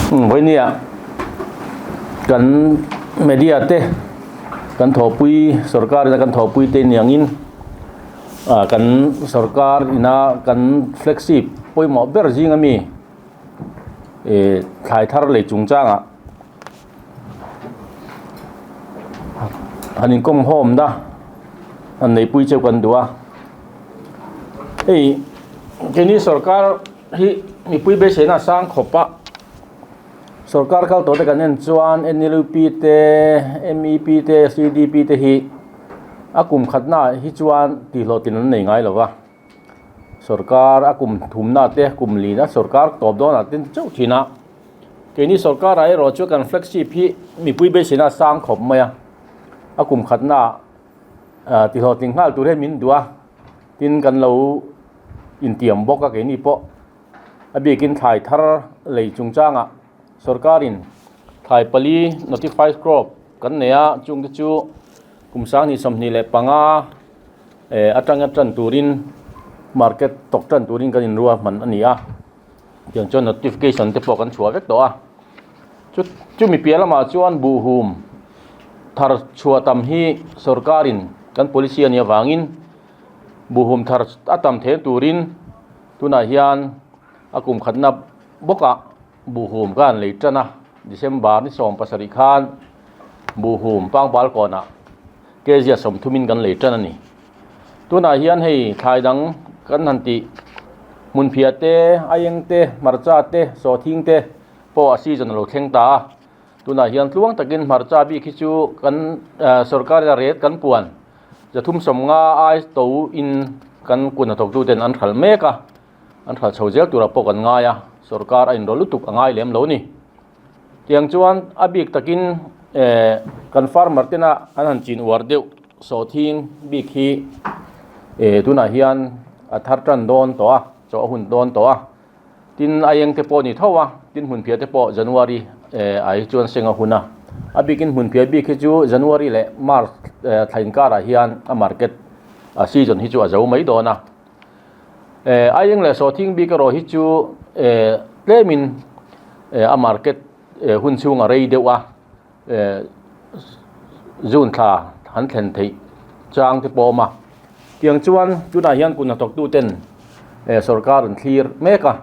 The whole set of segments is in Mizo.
Vawinia kan media te kan thawhpui sorkar ina kan thawhpui te niangin ah kan sorkar ina kan flagship pawimawh ber zing ami eh thlai thar lei chungchangah han inkawm hawm na han neipui cheu kan duh a hei keini sorkar hi mipui beiseina a sang khawp a sorkar kal tawh te kan en chuan N L U P te M E P te C D P te hi a kum khatna ah hi chuan tih hlawhtlin an nei ngai lo va sorkar a kum thumna te kum lina sorkar tawp dawnah te chauh thin a keini sorkar ah erawh chu kan flagship hi mipui beiseina a sang khawp mai a a kum khatna ah tih hlawhtling nghal tur hian min duh a tin kan lo intiam bawk a keini pawh a bikin thlai thar lei chungchangah sorkarin thlai pali notify crop kan nei a chung te chu kum sanghnih 25 eh atanga tan turin market tawk tan turin kan inrua hman a ni a tiang chuan notification te pawh kan chhuah vek tawh a chu chumi piah lamah chuan buhhum thar chhuah tam hi sorkarin kan policy a nih avangin. Buhhum thar a tam thei turin tunah hian a kum khatna bawkah buhhum ka han lei tan a December ni 17 khan buhhum pangpal kawnah kg 30 in kan lei tan a ni. Tunah hian hei thlai dang kan han tih hmunphiah te, aieng te, hmarcha te, sawhthing te pawh a season a lo thleng ta a. Tunah hian tluang takin hmarcha bik hi chu kan sorkar in a ret kan puan. 350 ai to in kan kun hnathawk tu ten an hral mek a an hral chho zel turah pawh kan ngai a sorkar a inrawlh lutuk a ngai lem lo ni tiang chuan a bik takin eh kan farmer tena an han chin uar deuh sawhthing bik hi eh tunah hian a thar tan dawn tawh a chaw a hun dawn tawh a Tin a eng te pawh a ni tho a, tin hmunphiah te pawh January ah hi chuan seng a hun a, a bikin hmunphiah bik hi chu January leh March thla inkarah hian a market a season hi chu a zo mai dawn a. A eng leh sawhthing bik erawh hi chu tlemin a market hun chhung a rei deuh a, June thla han thlen theih chang te pawh a awm a tiang chuan tunah hian kut hnathawk tu ten sorkar an thlir mek a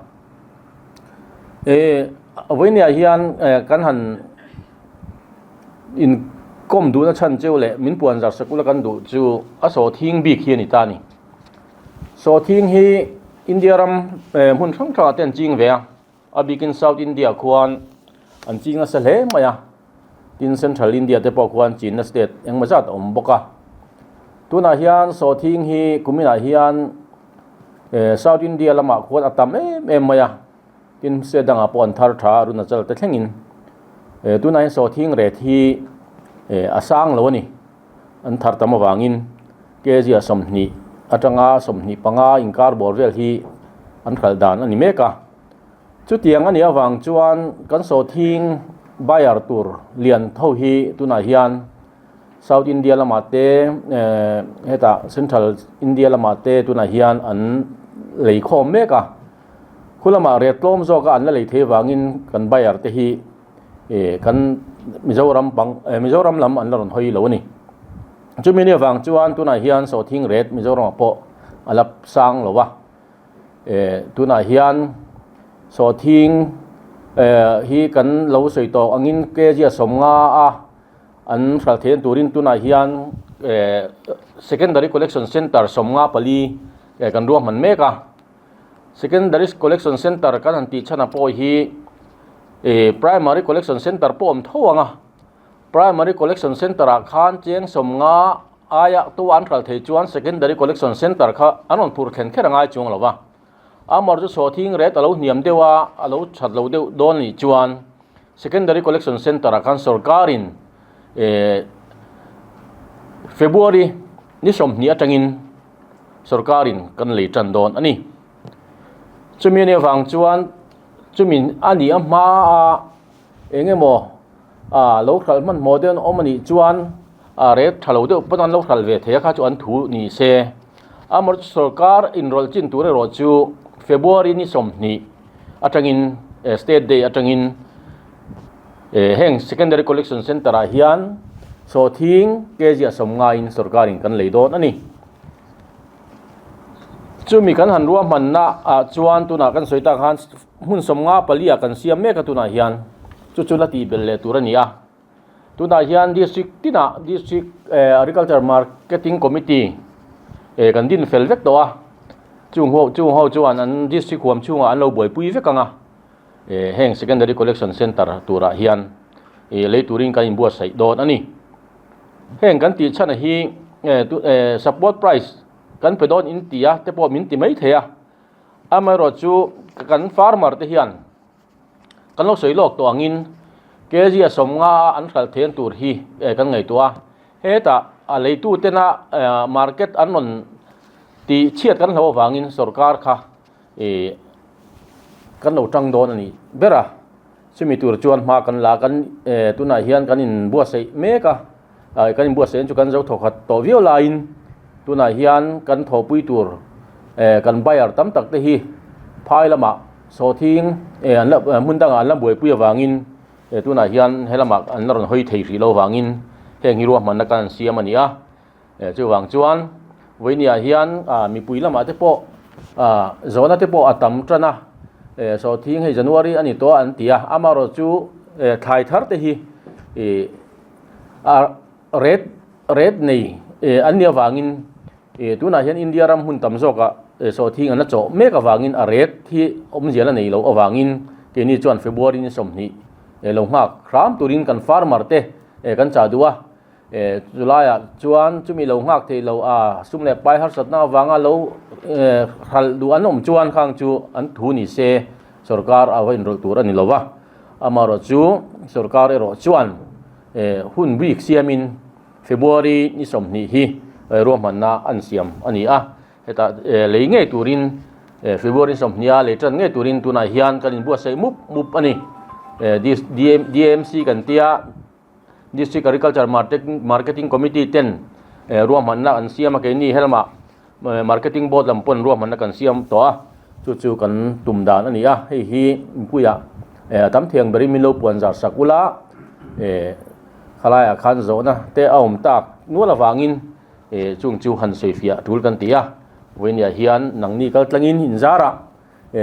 vawinia hian kan han inkawm duhna chhan chu leh min puan zar sakula kan duh chu a sawhthing bik hi a ni ta a ni sawhthing hi India ram hmun hrang hrangah te an ching ve a. A bikin South India khuan an ching nasa hle mai a, tin Central India te pawh khuan chinna state engmaw zat a awm bawk a. Tunah hian sawhthing hi kuminah hian eh South India lamah khuan a tam em em mai a, tin state dangah pawh an thar tha a Arunachal te thlengin. Eh tunah hian sawhthing rate hi eh a sang lo a ni, an thar tam avangin kg a 20 atanga 25 inkar bawr vel hi an hralh dan a ni mek a. Chutiang a nih avang chuan kan sawhthing buyer tur lian tho hi tunah hian South India lamah te eh hetah Central India lamah te tunah hian an lei khawm mek a. Khu lamah rate tlawm zawka an la lei thei avangin kan buyer te hi eh kan Mizoram pang eh Mizoram lam an la rawn hawi lo a ni. Chumi nih avang chuan tunah hian sawhthing rate Mizoramah pawh a la sang lo va. Eh tunah hian sawhthing eh hi kan lo sawi tawh angin kg a 50 a an hral theihna turin tunah hian eh secondary collection center 54 eh kan ruahman mek a secondary collection center kan han tih chhan ah pawh hi eh primary collection center pawh a awm tho ang a primary collection center ah khan cheng 50 Aia tu an hral thei chuan Secondary Collection Centre kha an rawn phur thlen kher a ngai chuang lo va. Amar chu sawhthing ret a lo hniam deuh a, a lo that lo deuh dawn nih chuan Secondary Collection Centre ah khan sorkarin eh February ni 20 atangin sorkarin kan lei tan dawn a ni. Chumi anih avang chuan chumi a nih a hma a eng emaw ah lo hralh hmanhmawh deuh an awm a nih chuan ah rate tha lo deuh pawn an lo hralh ve thei a kha chu an thu ni se amaherawhchu sorkar inrawlh chin tur erawh chu February ni 20 atangin eh state day atangin. Heng Secondary Collection Centre ah hian sawhthing kg a sawmngaiin sorkarin kan lei dawn a ni. Chumi kan han ruahmanna ah chuan tunah kan sawi tak khan hmun 54 ah kan siam mek a tunah hian chu chu la tih belh leh tur a ni a. Tunah hian District tinah District Agriculture Marketing Committee kan din fel vek tawh a, chung ho chung ho chuan an District huam chhungah an lo buaipui vek ang a. Heng Secondary Collection Centre turah hian lei turin kan inbuatsaih dawn a ni. Heng kan tih chhan hi support price kan pe dawn in ti a te pawh min ti mai thei a. Amaherawh chu kan farmer te hian kan lo sawi lawk tawh angin kg a 50 a an hralh theih tur hi kan ngaihtuah a. Hetah a leitu tena market an rawn tih chhiat kan hlauh avangin sorkar kha Ih kan lo tang dawn a nih ber a, chumi tur chuan hma kan la kan eh tunah hian kan inbuatsaih mek a, ah kan inbuatsaih chu kan zo thawkhat tawh viau laiin tunah hian kan thawhpui tur eh kan buyer tam tak te hi phai lamah sawhthing eh an la hmun dangah an la buaipui avangin eh tunah hian helamah an la rawn hawi thei hrih lo avangin heng hi ruahmanna kan siam a ni a. Chuvang chuan vawinia hian mipui lamah te pawh zawhna te pawh a tam tan a, sawhthing hei January a ni tawh a an ti a, amaherawh chu thlai thar te hi a rate rate nei an nih avangin tunah hian India ram hmun tam zawkah sawhthing an la chawh mek avangin a rate hi awmzia la nei loh avangin keini chuan February ni 20 lo nghak hram turin kan farmer te kan chah duh a. Chulaiah chuan chumi lo nghak thei lo a, sum leh pai harsatna avanga lo hralh duh an awm chuan khang chu an thu ni se sorkar a va inrawlh tur a ni lo va. Amaherawh chu sorkar erawh chuan hun bik siamin February ni 20 hi ruahmanna an siam a ni a. Hetah lei ngei turin February 20 a lei tan ngei turin tunah hian kan inbuatsaih mup mup a ni. DMC kan tia. District Agriculture Marketing Committee ten ruahmanna an siam a, keini helamah Marketing Board lam pawn ruahmanna kan siam tawh a, chu chu kan tum dan a ni a, hei hi mipuiah a tam thiang berin min lo puan zar sak ula, khalaiah khan zawhna te a awm tak nual avangin chung chu han sawifiah tul kan ti a, vawiiniah hian nangni kal tlangin inzarah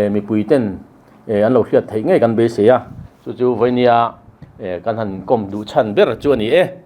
mipui ten an lo hriat theih ngei kan beisei a, chu chu vawinia kan han kawm duh chhan ber chu a ni e.